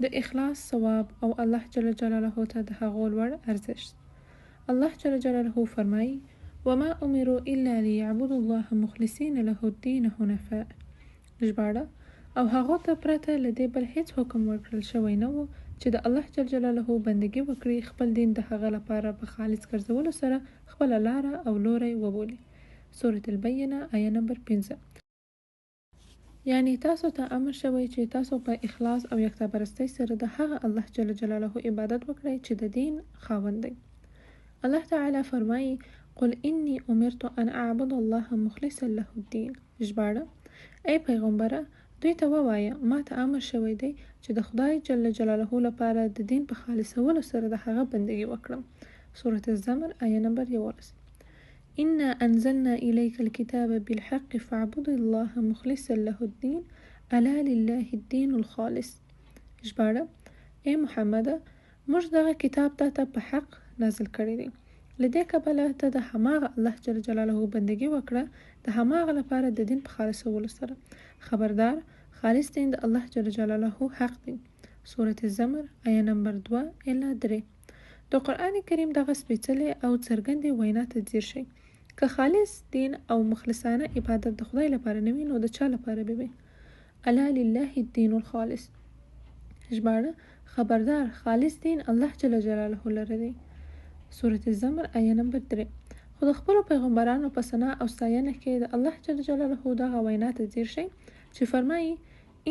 د اخلاص ثواب او الله جل جلاله ته د هغو لوړ ارزښت. الله جل جلاله فرمايي، وما امروا الا ليعبدوا الله مخلصين له الدين حنفاء. ژباړه، او هغو ته پرته له دې بل هیڅ حکم ورکړل شوی نه و چې د الله جل جلاله بندګي وکړي، خپل دین د هغه لپاره په خالص ګرځولو سره خپله لاره او لوری وبولي. سورة البینه آیه نمبر 5. یعنی تاسو ته امر شوی چې تاسو په اخلاص او یکتا پرستۍ سره د هغه الله جل جلاله عبادت وکړئ چې د دین خاوند دی. الله تعالی فرمایي، قل انی امرت ان اعبد الله مخلصا له الدین. ژباړه، ای پیغمبره دوی ته ووایه، ما ته امر شوی دی چې د خدای جل جلاله لپاره د دین په خالصولو سره د هغه بندګي وکړم. سورة الزمر آیه نمبر 11. انا انزلنا اليك الكتاب بالحق فاعبد الله مخلصا له الدين الا لله الدين الخالص. ژباړه، ای محمده موږ دغه کتاب تا ته په حق نازل کړی دی، له دې کبله ته د هماغه الله جل جلاله بندګي وکړه، د هماغه لپاره د دین په خالصولو سره. خبردار، خالص دین د الله جل جلاله حق دی. سورة الزمر آیه نمبر 2 الی 3. د قرآن کریم دغه سپېڅلې او څرګندې وینا ته ځیر شئ. که خالص دین او مخلصانه عبادت د خدای لپاره نه وي، نو د چا لپاره به وي؟ الا لله الدین الخالص. ژباړه، خبردار، خالص دین الله جل جلاله لره دی. سورة الزمر آیه نمبر 3. خو د خپلو پیغمبرانو په ثنا او ستاینه کې د الله جل جلاله دغه وینا ته ځیر شئ چې فرمایي،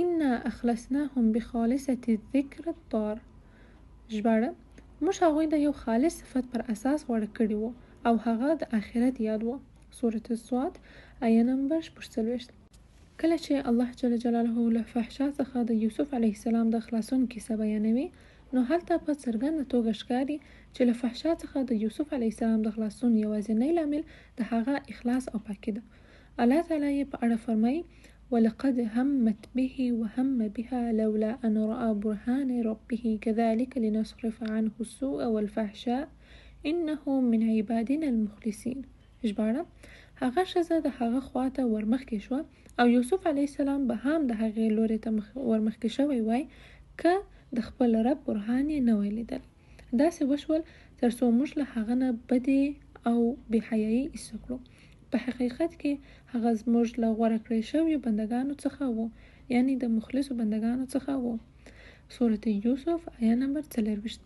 انا اخلصناهم بخالصة الذکر الطار. ژباړه، موږ هغوی د یو خالص صفت پر اساس غوره کړي وو او هغه د آخرت یاد وو. سورة الصاد آیه نمبر 46. کله چې الله جل جلاله له فحشا څخه د یوسف علیه السلام د خلاصون کیسه بیانوي، نو هلته په څرګنده توګه ښکاري چې له فحشا څخه د یوسف علیه السلام د خلاصون یوازینی لامل د هغه اخلاص او پاکي ده. الله تعالی یې په اړه فرمایي، ولقد همت به وهم بها لولا أن رأى برهان ربه كذلك لنصرف عنه السوء والفحشاء إنه من عبادنا المخلصين. ژباړه، هغه ښځه د هغه خواته ورمخکې شوه او یوسف علیه السلام به هم د هغې لورې ته ورمخکې شوی وای که د خپل رب برهان یې نه وای لیدلی. داسې وشول تر څو موږ له هغه نه بدې او بې حیایي ایسته کړو. په حقیقت کې هغه زموږ له غوره کړی شویو بندګانو څخه وو، یعنی د مخلصو بندګانو څخه وو. سورة یوسف آیه نمبر 24.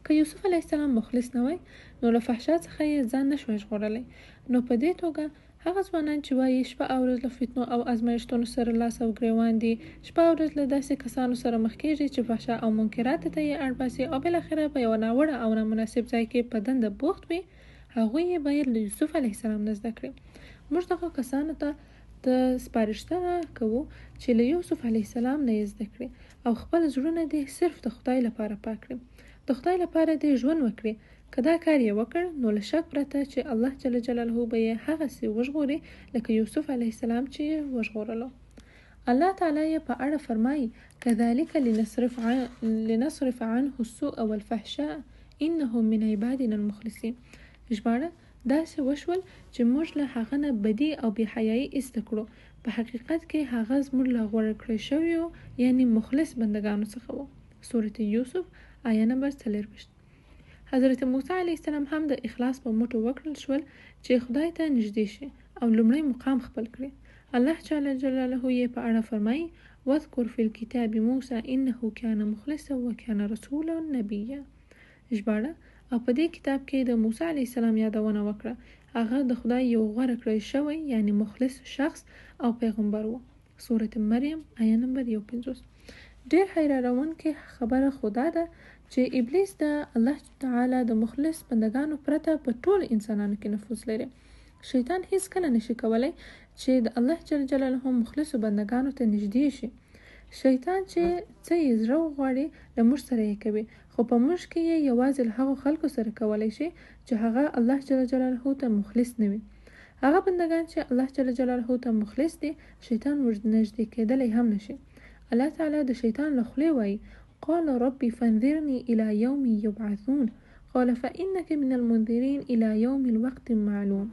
که یوسف علیه السلام مخلص نه وای، نو له فحشا څخه یې ځان نه شوای ژغورلی. نو په دې توګه هغه ځوانان چې وایي شپه او ورځ له فتنو او ازمایښتونو سره لاس او ګریوان دي، شپه او ورځ له داسې کسانو سره مخ کیږي چې فحشا او منکراتو ته یې اړ باسي او بالاخره په یوه ناوړه او نامناسب ځای کې په دنده بوخت وي، هغوی یې باید له یوسف علیه السلام نه زده کړي. موږ دغو کسانو ته سپارښتنه کوو چې له یوسف علیه السلام نه یې زده کړي او خپل زړونه دې صرف د خدای لپاره پاک کړي، د خدای لپاره دې ژوند وکړي. که دا کار یې وکړ، نو له شک پرته چې الله جل جلاله به یې هغسې وژغوري لکه یوسف علیه السلام چې یې وژغورلو. الله تعالی یې په اړه فرمایي، كذلك لنصرف عنه السوء والفحشاء انه من عبادنا المخلصین. ژباړه، داسې وشول چې موږ له هغه نه بدي او بې حیایي ایسته کړو، په حقیقت کې هغه زموږ له غوره کړی شویو یعنی مخلص بندګانو څخه وو. سورة یوسف آیه نمبر 24. حضرت موسی علیه السلام هم د اخلاص په مټو وکړل شول چې خدای ته نږدې شي او لومړی مقام خپل کړي. الله جل جلاله یې په اړه فرمایي، واذکر فی الکتاب موسی انه کان مخلصا وکان رسولا نبیا. ژباړه، او په دې کتاب کې د موسی علیه السلام یادونه وکړه، هغه د خدای یو غوره کړی شوی یعنی مخلص شخص او پیغمبر و. سورة مریم آیه نمبر 51. ډیر حیرانوونکې خبره خو دا ده چې ابلیس د الله تعالی د مخلص بندګانو پرته په ټولو انسانانو کې نفوذ لري. شیطان هیڅکله نشي کولی چې د الله جل جلاله مخلصو بندګانو ته نږدې شي. شیطان چې څه یې زړه وغواړي له موږ سره یې کوي، خو په موږ کې یې یوازې له هغو خلکو سره کولی شي چې هغه الله جل جلاله ته مخلص نه وي. هغه بندګان چې الله جل جلاله ته مخلص دي، شیطان ورنږدې کېدلی هم نشي. الله تعالی د شیطان له خولې وایي، قال رب فانظرني إلى يوم يبعثون قال فإنك من المنذرين إلى يوم الوقت المعلوم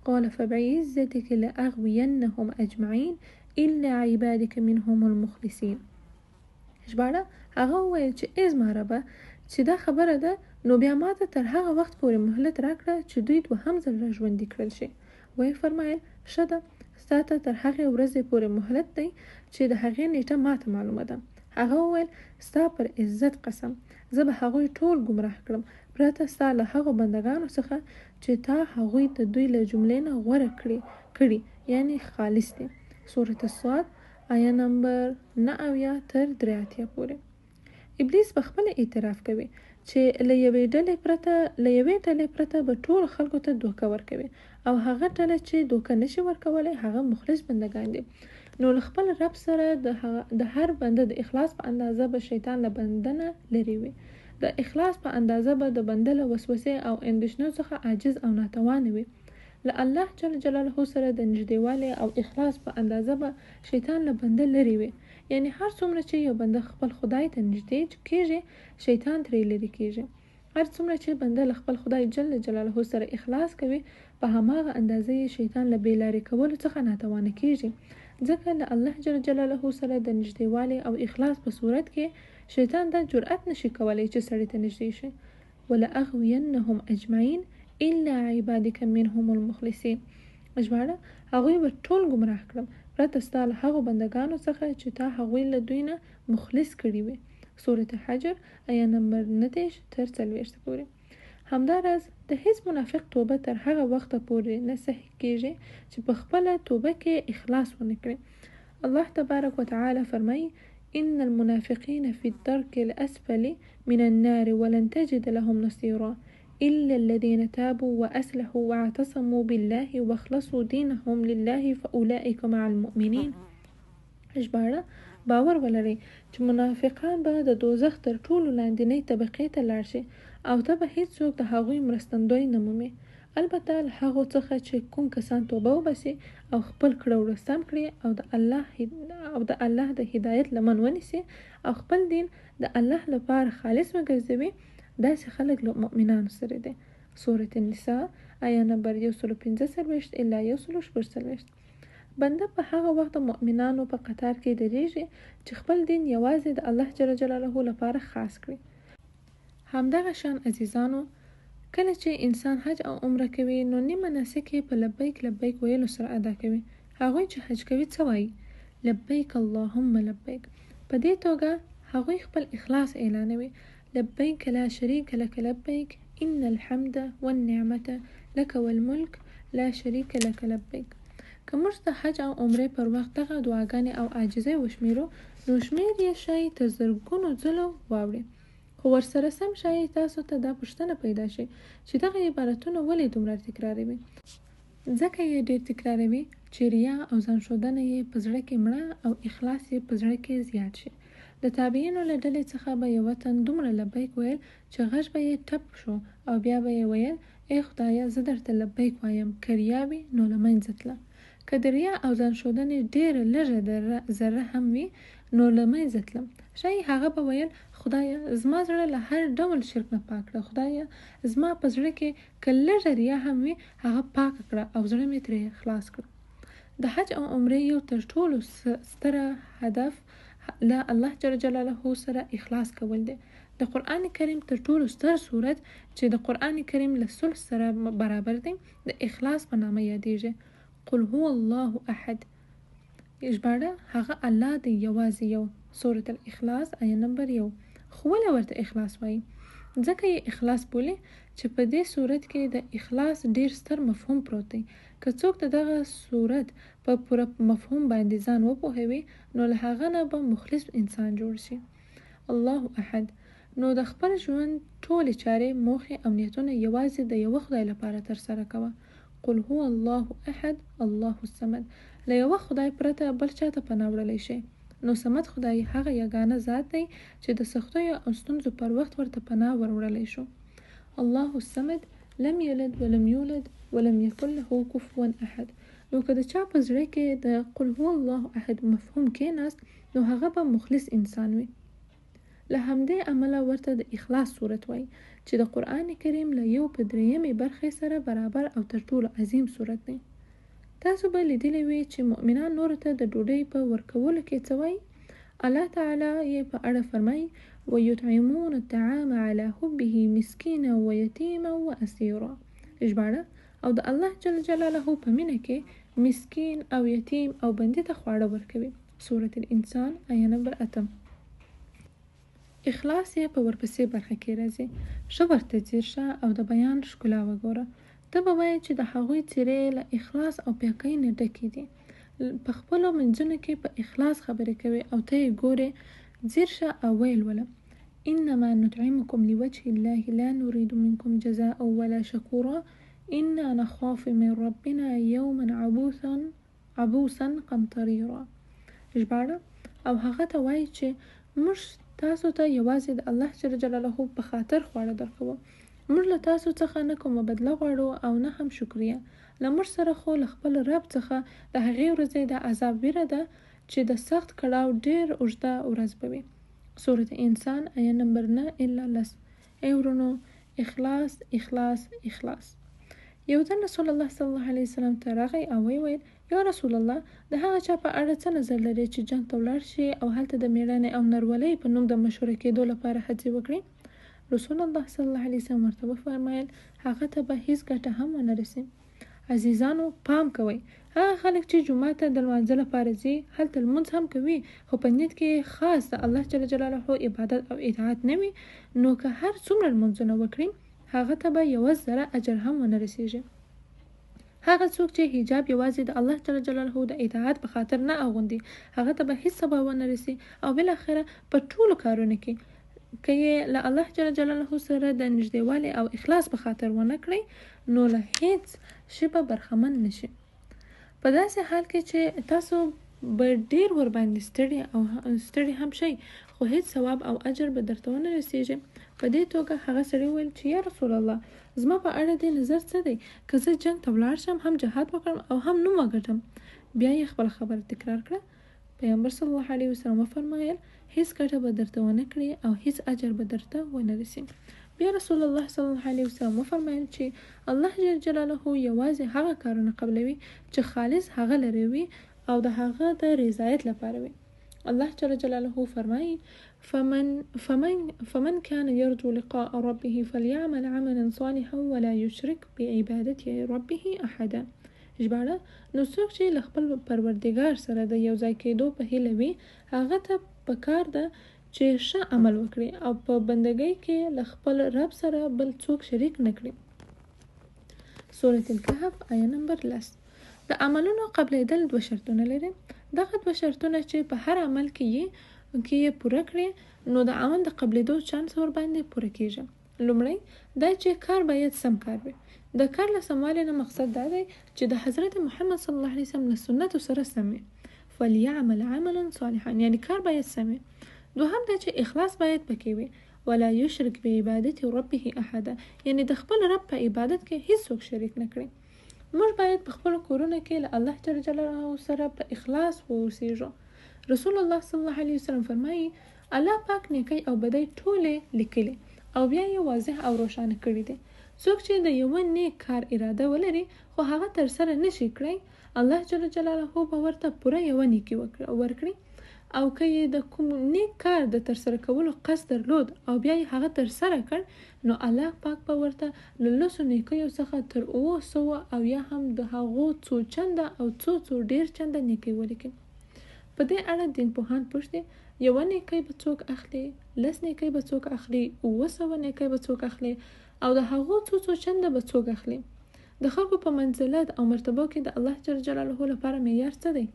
قال فبعزتك لأغوينهم أجمعين إلا عبادك منهم المخلصين. ژباړه، هغه وویل چې ای زما ربه! چې دا خبره ده نو بیا ماته تر هغه وخت پورې مهلت راکړه چې دوی دوهم ځل را ژوندي کړل شي. ویې فرمایل، ښه ده، ستا ته تر هغې ورځې پورې مهلت دی چې د هغې نېټه ماته معلومه ده. هغه وویل، ستا پر عزت قسم، زه به هغوی ټول ګمراه کړم، پرته ستا له هغو بندګانو څخه چې تا هغوی د دوی له جملې نه غوره کړي، کړي یعنې خالص دي. سورة الصاد آیه نمبر 79 تر 83 پورې. ابلیس په خپله اعتراف کوي چې له یوې ډلې پرته له یوې ډلې پرته به ټولو خلکو ته دوکه ورکوي او هغه ډله چې دوکه نشي ورکولی هغه مخلص بندګان دي. نو له خپل رب سره د هر بنده د اخلاص په اندازه به شیطان له بنده نه لرې وي. د اخلاص په اندازه به د بنده له وسوسې او اندېښنو څخه عاجز او ناتوانه وي. له الله جل جلاله سره د نږدېوالي او اخلاص په اندازه به شیطان له بنده لرې وي. یعنې هر څومره چې یو بنده خپل خدای ته نږدې کېږي، شیطان ترې لرې کېږي. هر څومره چې بنده له خپل خدای جل جلاله سره اخلاص کوي، په هماغه اندازه یې شیطان له بې لارې کولو څخه ناتوانه کېږي. ځکه له الله جل جلاله سره د نږدېوالي او اخلاص په صورت کې شیطان دا جرئت نشي کولی چې سړي ته نږدې شي. ولأغوینهم اجمعین الا عبادک منهم المخلصین. ژباړه، هغوی به ټول ګمراه کړم، پرته ستا له هغو بندګانو څخه چې تا هغوی له دوی نه مخلص کړي وي. سورة حجر ایه نمبر 39 تر 40 پورې. همداراز د هیڅ منافق توبه تر هغه وخته پورې نه صحیح کیږي چې په خپله توبه کې اخلاص ونه کړي. الله تبارک وتعالی فرمایي، ان المنافقین فی الدرک الاسفل من النار ولن تجد لهم نصیرا الا الذین تابوا واصلحوا واعتصموا بالله واخلصوا دینهم لله فاولئک مع المؤمنین. ژباړه، باور ولرئ چې منافقان به د دوزخ تر ټولو لاندینۍ طبقې ته لاړ شي او ته به هیڅوک د هغوی مرستندوی نه مومې، البته له هغو څخه چې کوم کسان توبه وباسي او خپل کړه وړه سم کړي او د الله او د الله د هدایت لمن ونیسي او خپل دین د الله لپاره خالص وګرځوي، داسې خلک له مؤمنانو سره دي. سورة النساء آیه نمبر 145 الی 146. بنده په هغه وخت د مؤمنانو په قطار کې درېږي چې خپل دین یوازې د الله جل جلاله لپاره خاص کړي. همدغه شان عزیزانو! کله چې انسان حج او عمره کوي نو نیم مناسک یې په لبیک لبیک ویلو سره ادا کوي. هغوی چې حج کوي څه وایي؟ لبیک اللهم لبیک. په دې توګه هغوی خپل اخلاص اعلانوي، لبیک لا شریک لک لبیک ان الحمد والنعمة لک والملک لا شریک لک لبیک. که موږ د حج او عمرې پر وخت دغه دعاګانې او عاجزۍ وشمېرو نو شمېر یې ښایي تر زرګونو ځلو واوړي. خو ورسره سم ښایي تاسو ته دا پوښتنه پیدا شي چې دغه عبارتونه ولې دومره تکراروي؟ ځکه یې ډېر تکراروي چې ریا او ځان ښودنه یې په زړه کې مړه او اخلاص یې په زړه کې زیات شي. د تابعینو له ډلې څخه به یوه تن دومره لبیک ویل چې غږ به یې ټپ شو او بیا به یې ویل، ای خدایه زه درته لبیک وایم که ریا وي نو له منځه تله. که د ریا او ځان ښودنې ډېره لږه ذره هم وي نو له منځه تلم. ښايي هغه به ویل، خدایه! زما زړه له هر ډول شرک نه پاک کړه، خدایه! زما په زړه کې که لږه ریا هم وي هغه پاکه کړه او زړه مې ترې خلاص کړه. د حج او عمرې یو تر ټولو ستره هدف له الله جل جلاله سره اخلاص کول دي. د قرآن کریم تر ټولو ستر سورت چې د قرآن کریم له ثلث سره برابر دی د اخلاص په نامه یادیږي، قل هو الله احد. ژباړه، هغه الله دی یوازې یو. سورة الاخلاص آیه نمبر 1. خو ولې ورته اخلاص وایي؟ ځکه یې اخلاص بولي چې په دې سورت کې د اخلاص ډېر ستر مفهوم پروت دی. که څوک د دغه سورت په پوره مفهوم باندې ځان وپوهوي نو له هغه نه به مخلص انسان جوړ شي. الله احد. نو د خپل ژوند ټولې چارې، موخې او نیتونه یوازې د یوه خدای لپاره ترسره کوه. قل هو الله احد الله الصمد. له یوه خدای پرته بل چاته پناه وړلی شې؟ نو صمد خدای هغه یګانه ذات دی چې د سختیو او ستونزو پر وخت ورته پناه ور وړلی شو. الله الصمد لم یلد ولم یولد ولم یکن له کفوا احد. نو که د چا په زړه کې د قل هو الله احد مفهوم کېناست نو هغه به مخلص انسان وي. له همدې امله ورته د اخلاص سورت وايي چې د قرآن کریم له یو په درېیمې برخې سره برابر او تر ټولو عظیم سورت دی. تاسو به لیدلي وي چې مؤمنان نورو ته د ډوډۍ په ورکولو کې څه وايي؟ الله تعالی یې په اړه فرمایي، ويطعمون الطعام على حبه مسکینا ویتیما واسیرا. ژباړه، او د الله جل جلاله په مینه کې مسکین او یتیم او بندي ته خواړه ورکوي. سورة الانسان آیه نمبر اتم. اخلاص یې په ورپسې برخه کې راځي. ښه ورته ځیر شه او د بیان ښکلا وګوره. ته به وایې چې د هغوی څیرې له اخلاص او پاکۍ نه ډکې دي. په خپلو منځونو کې په اخلاص خبرې کوي او ته یې ګورې. ځیر شه او ویې لوله. انما نطعمکم لوجه الله لا نريد منکم جزاء ولا شکورا انا نخاف من ربنا یوما عبوسا عبوسا قمطريرا. ژباړه، او هغه ته وایي چې موږ تاسو ته یوازې د الله جل جلاله په خاطر خواړه درکوو، موږ له تاسو څخه نه کومه بدله غواړو او نه هم شکریه، له موږ سره خو له خپل رب څخه د هغې ورځې د عذاب ویره ده چې د سخت کړاو ډېر اوږده ورځ به وي. سورة انسان آیه نمبر 9 الی 10. ای ورونو! اخلاص، اخلاص، اخلاص. یو ځل رسول الله صلی الله علیه وسلم ته راغی او ویې ویل، یا رسول الله! د هغه چا په اړه څه نظر لرې چې جنګ ته ولاړ شي او هلته د میړانې او نرولۍ په نوم د مشهوره کیدو لپاره هڅې وکړي؟ رسول الله صلی الله علیه وسلم ورته وفرمایل، هغه ته به هیڅ ګټه هم ونه رسي. عزیزانو! پام کوئ! هغه خلک چې جومات ته د لمانځه لپاره ځي، هلته لمونځ هم کوي، خو په نیت کې یې خاص د الله جل جلاله عبادت او اطاعت نه وي، نو که هر څومره لمونځونه وکړي، هغه ته به یوه ذره اجر هم ونه رسیږي. هغه څوک چې حجاب یوازې د الله جل جلاله د اطاعت په خاطر نه اغوندي، هغه ته به هیڅ ثواب ونه رسي او بالاخره په ټولو کارونو کې که یې له الله جل جلاله سره د نږدېوالي او اخلاص په خاطر ونه کړي، نو له هیڅ شي به برخمن نه شي. په داسې حال کې چې تاسو به ډېر ورباندې ستړي او ستړي هم شئ، خو هیڅ ثواب او اجر به درته ونه رسیږي. په دې توګه هغه سړي وویل چې یا رسول الله! زما په اړه دې نظر څه دی؟ که زه جنګ ته ولاړ شم، هم جهاد وکړم او هم نوم وګټم. بیا یې خپله خبره تکرار کړه. پیغمبر صلی الله علیه وسلم وفرمایل، هیڅ ګټه به درته ونه کړي او هیڅ اجر به درته ونه رسي. بیا رسول الله صلی الله علیه وسلم وفرمایل چې الله جل جلاله یوازې هغه کارونه قبلوي چې خالص هغه لره وي او د هغه د رضایت لپاره وي. الله جل جلاله فرمایي، فمن فمن فمن كان يرجو لقاء ربه فليعمل عملا صالحا ولا يشرك بعبادة ربه احدا. ژباړه، نو څوک چې له خپل پروردګار سره د یو ځای کېدو په هیله وي، هغه ته په کار ده چې ښه عمل وکړي او په بندګۍ کې له خپل رب سره بل څوک شریک نه کړي. سورة الکهف آیه نمبر 10. د عملونو قبلېدل دوه شرطونه لري. دغه دوه شرطونه چې په هر عمل کې یې کې یې پوره کړي، نو د عمل د قبلېدو چانس ورباندې پوره کېږي. لومړی، دا چې کار باید سم کار وي. د کار له سموالي نه مقصد دا دی چې د حضرت محمد صلی الله علیه وسلم له سنتو سره سم وي. فلیعمل عملا صالحا، یعنی کار باید سم وي. دوهم دا چې اخلاص باید پکې وي. ولا یشرک بعبادت ربه احدا، یعنی د خپل رب په عبادت کې هیڅوک شریک نه کړي. موږ باید په خپلو کورونو کې له الله جل جلاله سره په اخلاص واوسیږو. رسول الله صلی الله علیه وسلم فرمایي، الله پاک نیکۍ او بدۍ ټولې لیکلي او بیا یې واضح او روښانه کړي دي. څوک چې د یوه نیک کار اراده ولري خو هغه ترسره نه شي کړای، الله جل جلاله به ورته پوره یوه نیکي ورکړي او که یې د کوم نیک کار د ترسره کولو قصد درلود او بیا یې هغه ترسره کړ، نو الله پاک به ورته له لسو نیکیو څخه تر 700 او یا هم د هغو څو چنده او څو څو ډېر چنده نیکۍ ولیکي. په دې اړه دین پوهان پوښتي، یوه نیکۍ به څوک اخلي، لس نیکۍ به څوک اخلي، 700 نیکۍ به څوک اخلي او د هغو څو څو چنده به څوک اخلي؟ د خلکو په منزلت او مرتبو کې د الله جل جلاله لپاره معیار څه دی؟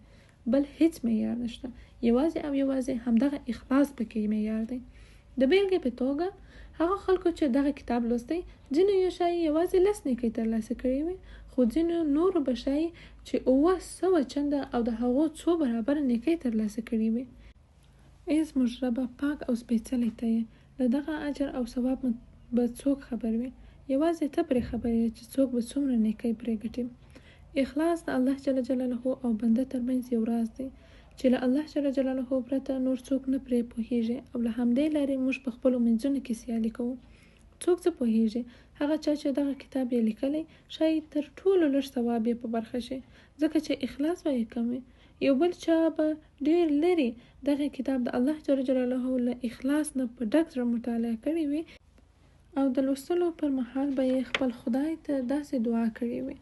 بل هیڅ معیار نشته، یوازې او یوازې همدغه اخلاص پکې معیار دی. د بېلګې په توګه، هغه خلکو چې دغه کتاب لوستی، ځینو یې ښایي یوازې لس نیکۍ ترلاسه کړې وي، خو ځینو نورو به ښایي چې 700 چنده او د هغو څو برابره نیکۍ ترلاسه کړې وي. ای زموږ ربه! پاک او سپېڅلی ته یې، له دغه اجر او ثواب به څوک خبر وي؟ یوازې ته پرې خبر یې چې څوک به څومره نیکۍ پرې ګټي. اخلاص د الله جل جلاله او بنده ترمنځ یو راز دی چې له الله جل جلاله پرته نور څوک نه پرې پوهیږي او له همدې لارې موږ په خپلو منځونو کې سیالي کوو. څوک څه پوهیږي؟ هغه چا چې دغه کتاب یې لیکلی، ښایي تر ټولو لږ ثواب یې په برخه شي، ځکه چې اخلاص به یې کم وي. یو بل چا به ډېر لرې دغه کتاب د الله جل جلاله له اخلاص نه په ډک زړه مطالعه کړی وي او د لوستلو پر مهال به یې خپل خدای ته داسې دعا کړې وي.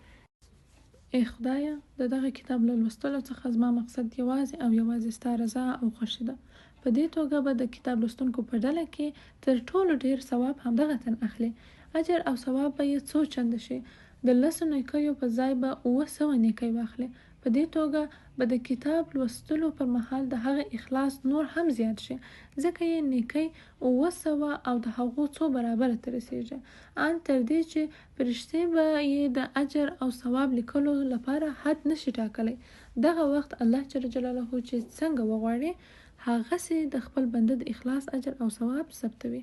ای خدایه! د دغه کتاب له لوستلو څخه زما مقصد یوازې او یوازې ستا رضا او خوښي ده. په دې توګه به د کتاب لوستونکو په ډله کې تر ټولو ډېر ثواب همدغه تن اخلي. اجر او ثواب به یې څو چنده شي. د لسو نېکیو په ځای به 700 نېکۍ واخلي. په دې توګه به د کتاب لوستلو پر مهال د هغه اخلاص نور هم زیات شي، ځکه یې نېکۍ 700 او د هغو څو برابره ته رسېږي. ان تر دې چې پرښتې به یې د اجر او ثواب لیکلو لپاره حد نه شي ټاکلی. دغه وخت الله جل جلاله چې څنګه وغواړي، هغسې د خپل بنده د اخلاص اجر او ثواب ثبتوي.